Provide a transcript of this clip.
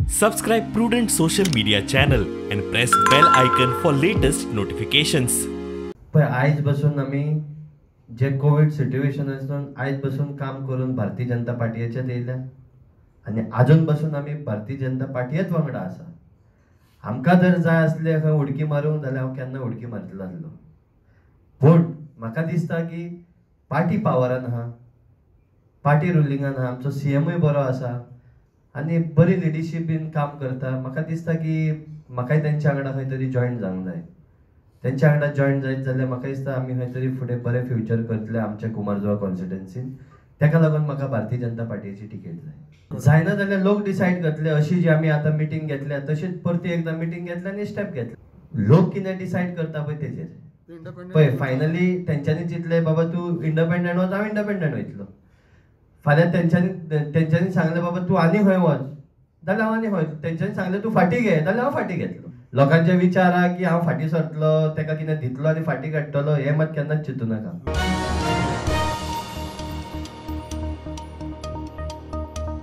Subscribe Prudent Social Media channel and press bell icon for latest notifications. पळय आयज बसून आमी जे कोवीड सिट्युएशन आसून आयज बसून काम करून भारतीय जनता पार्टीचेर येयल्या आनी आजून बसून आमी भारतीय जनता पार्टीच वांगडा आसा. आमकां जर जाय आसलें खंय उडकी मारूंक जाल्यार हांव केन्ना उडकी मारतलो आसलो, पूण म्हाका दिसता की पार्टी पावरान आहा, पार्टी रुलिंगान आहा, आमचो सीएमूय बरो आसा आनी बरी लिडरशीप बीन काम करता. म्हाका दिसता की म्हाकाय तेंच्या वांगडा खंय तरी जॉयन जावंक जाय. तेंच्या वांगडा जॉयन जायत जाल्यार म्हाका दिसता आमी खंय तरी फुडें बरें फ्युचर करतले आमच्या कुमारजुवा कॉन्स्टिट्युएन्सीन. तेका लागून म्हाका भारतीय जनता पार्टीची तिकेट जाय. जायना जाल्यार लोक डिसायड करतले. अशी जी आमी आतां मिटींग घेतल्या तशीच परती एकदां मिटींग घेतल्या आनी स्टेप घेतले. लोक कितें डिसायड करता पळय तेजेर. पळय फायनली तेंच्यांनी चिंतलें बाबा तूं इंडिपेंडंट वच, हांव इंडिपेंडंट वयतलो. फाल्यां तेंच्यांनी सांगलें बाबा तूं आनी खंय वच जाल्यार हांव आनी खंय, तेंच्यांनी सांगलें तूं फाटीं घे जाल्यार हांव फाटीं घेतलो. लोकांचे विचार आहा की हांव फाटीं सरतलो, तेका कितें दितलो आनी फाटीं काडटलो, हें मात केन्नाच चिंतू नाका.